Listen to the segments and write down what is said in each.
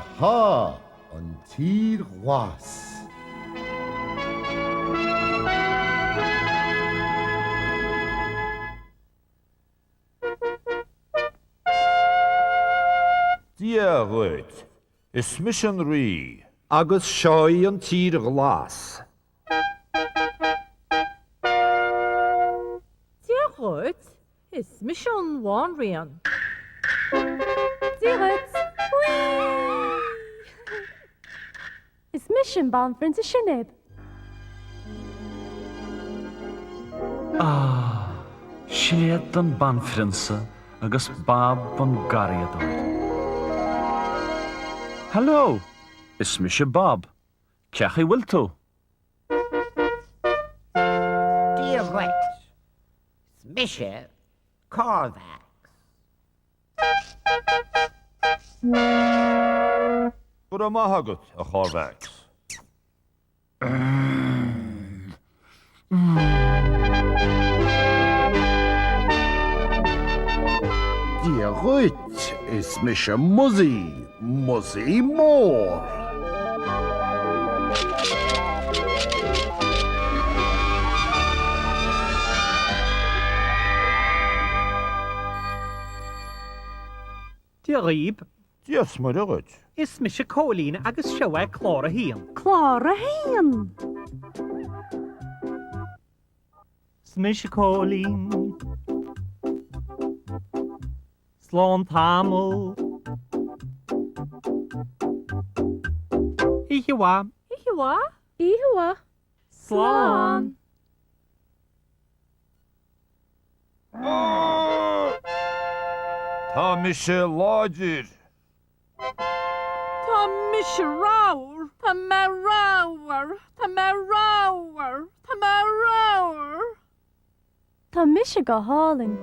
Aha, an Tír Ghlas. Dia dhuit, is mise an Rí. Agus seo í an Tír Ghlas. Dia dhuit, is mise an Bhanríon. Dia dhuit! Whee! Is mise an Banphrionsa Sinéad. Ah, Sinéad an Banphrionsa agus Bob an Garraíodóir. Hello, is mise Bob. Cén chaoi a bhfuil tú? Dia dhuit, is mise Corvax. Go raibh maith agat, a Chorvax. Dia dhuit, is mise Muzzy, Muzzy Mór. Dia dhaoib. Dia 's Muire dhuit. Is mise Cóilín agus seo é Clár a hAon. Clár a hAon! Is mise Cóilín. Slán tamall. Oíche mhaith. Oíche mhaith. Oíche mhaith. Slán. Tá mise láidir. Tá mise ramhar. Tá mé ramhar. Tá mé ramhar. Tá mé ramhar. Tá mise go hálainn.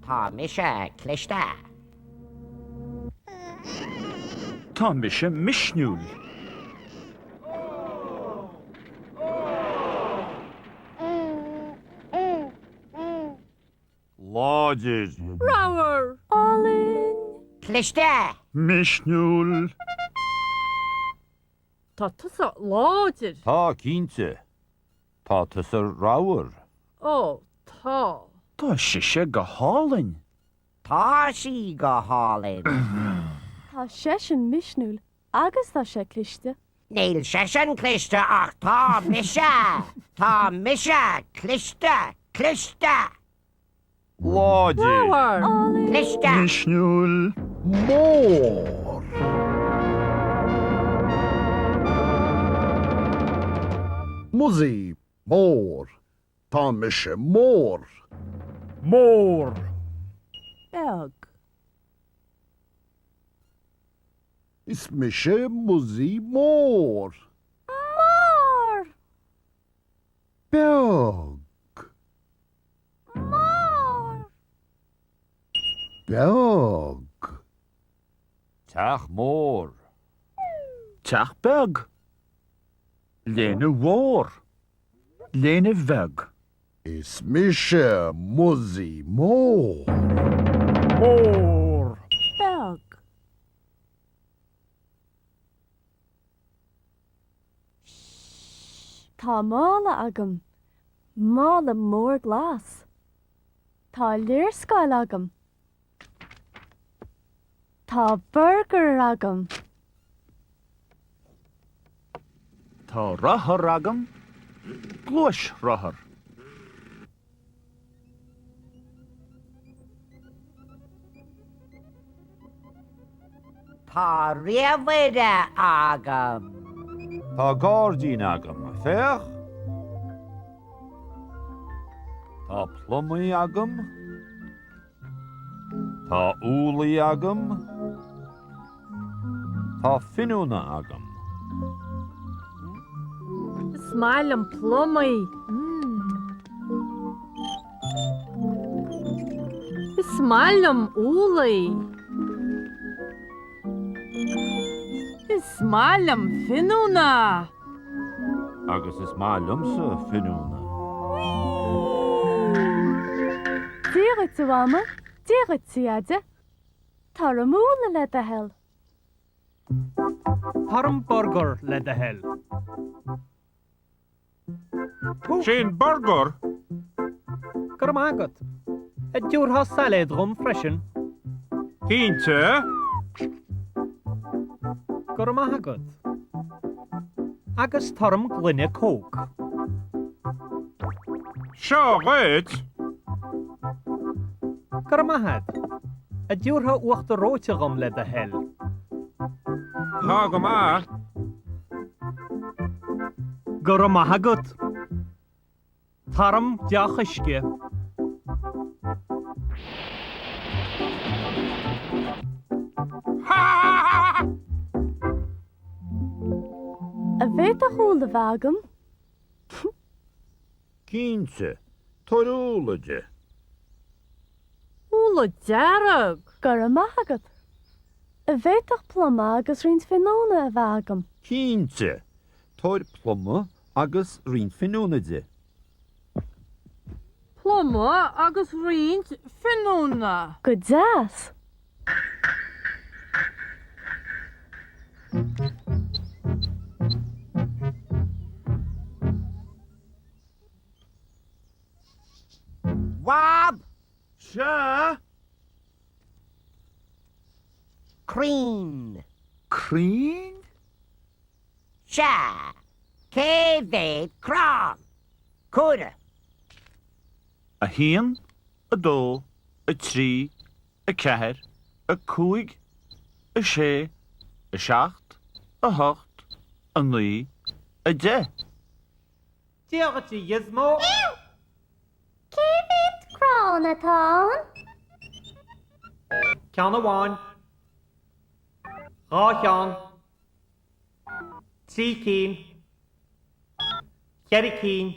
Tá mise cliste. Tá mise misniúil. Láidir. Ramhar. Álainn. Cliste. Misniúil. Tá tusa láidir. Tá, cinnte. Tá tusa ramhar. Ó, tá. Tá sise go hálainn. Tá sí go hálainn. Tá seisean misniúil agus tá sé cliste. Níl seisean cliste ach tá mise! Tá mise cliste! Cliste! Láidir. Ramhar. Álainn. Cliste! Misniúil. Mór. Muzzy Mór. Tá mise mór. Mór. Beag. Is mise Muzzy Mór. Mór! Beag. Mór! Beag. Teach mór. Teach beag. Léine mhór. Léine bheag. Is mise Muzzy Mór. Mór. Beag. Tá mála agam. Mála mór glas. Tá léarscáil agam. Tá burgar agam. Tá rothar agam, gluaisrothar. Tá ríomhaire agam. Tá gairdín agam, féach! Tá plumaí agam. Tá úllaí agam. Tá finiúna agam. Is maith liom plumaí. Is maith liom úllaí. Is maith liom finiúna. Agus is maith liomsa finiúna. Dia dhuit, a Mhama. Dia dhuit, a Dheaide. Tabhair dhom úlla le do thoil. Tabhair dhom burgar le do thoil. Sin burgar. Go raibh maith agat. An dtabharfá sailéad dhom freisin? Cinnte. Go raibh maith agat. Agus tabhair dhom gloine Coke. Seo dhuit. Go raibh maith agat. An dtabharfá uachtar reoite dhom le do thoil? Tá go maith. Go raibh maith agat. Tabhair dhom deoch uisce. An bhféadfadh úll a bheith agam? Cinnte, tabhair úlla di. Úlla dearg! Go raibh maith agat. An bhféadfadh pluma agus roinnt fíniúna a bheith agam? Cinnte, tabhair pluma agus roinnt fíniúna di. Pluma agus roinnt fíniúna. Go deas! Bhab! Sea! Crainn. Crainn? Sea! Cé mhéad crann? Comhair. 1, 2, 3, 4, 5, 6, 7, 8, 9, 10. Dia dhuit, a Ghizmo! Cé mhéad crann atá ann? Ceann amháin. Dhá cheann. 3 cinn. 4 cinn.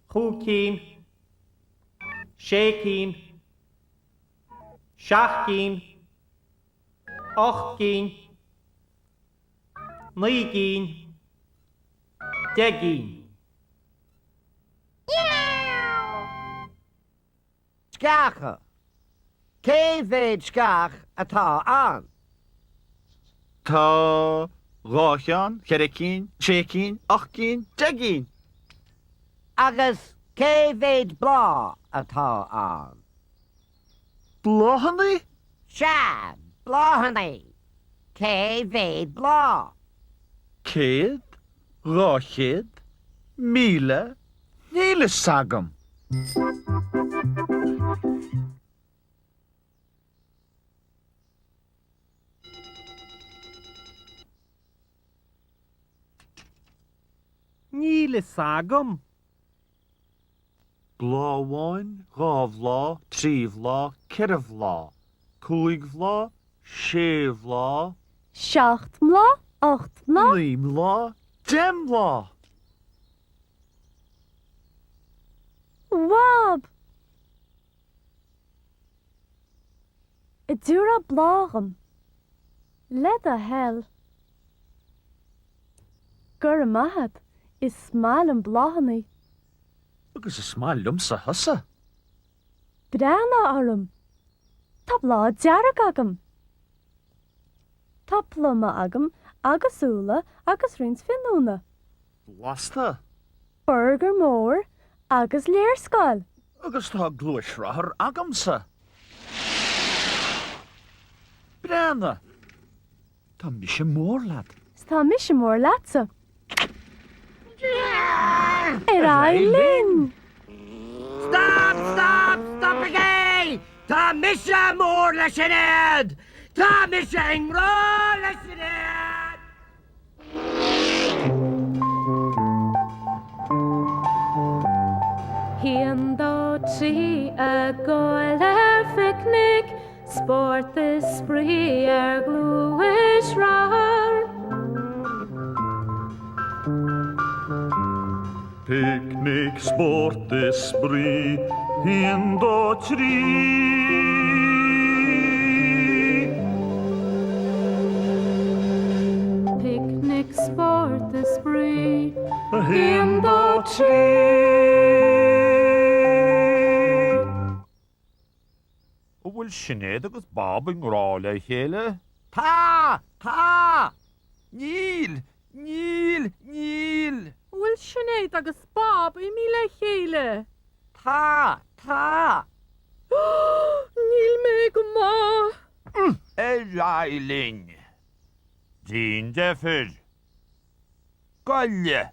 5 cinn. 6 cinn. 7 gcinn. 8 gcinn. 9 gcinn. 10 gcinn. Sceacha. Cé mhéad sceach atá ann? Tá dhá cheann, cheithre cinn, sé cinn, ocht gcinn, deich gcinn. Agus cé mhéad bláth atá ann? Bláthanna? Sea, bláthanna. Cé mhéad bláth? 100, 200, 1,000, níl fhios agam. Níl fhios agam. Bláth amháin, dhá bhláth, trí bhláth, ceithre bhláth, cúig bhláth, sé bhláth. Seacht mbláth, ocht mbláth. Naoi mbláth, deich mbláth. Bhab! An dtabharfá bláth dhom. Le do thoil. Go raibh maith a't, is maith liom bláthanna. Agus is maith liomsa thusa. Breathnaigh orm! Tá bláth dearg agam! Tá pluma agam agus úlla agus roinnt fíniúna. Blasta! Burgar mór agus léarscáil! Agus tá gluaisrothar agamsa! Breathnaigh! Tá mise mór leat. 'S tá mise mór leatsa. Ar aghaidh linn! Stop! Stop! Stopaigí! Tá mise mór le Sinéad! Tá mise i ngrá le Sinéad! Haon, dó, trí, ag goil ar phicnic, spórt is spraoi ar ghluaisrothar. Picnic, spórt is spraoi, haon, dó, trí. Picnic, spórt is spraoi, haon, dó, trí. Bhfuil Sinéad agus Bob i ngrá le chéile? Tá! Tá! Níl! Níl! Níl! An bhfuil Sinéad agus Bob imithe le chéile? Tá! Tá! Níl mé go maith! Ar aghaidh linn! Déan deifir! Goile!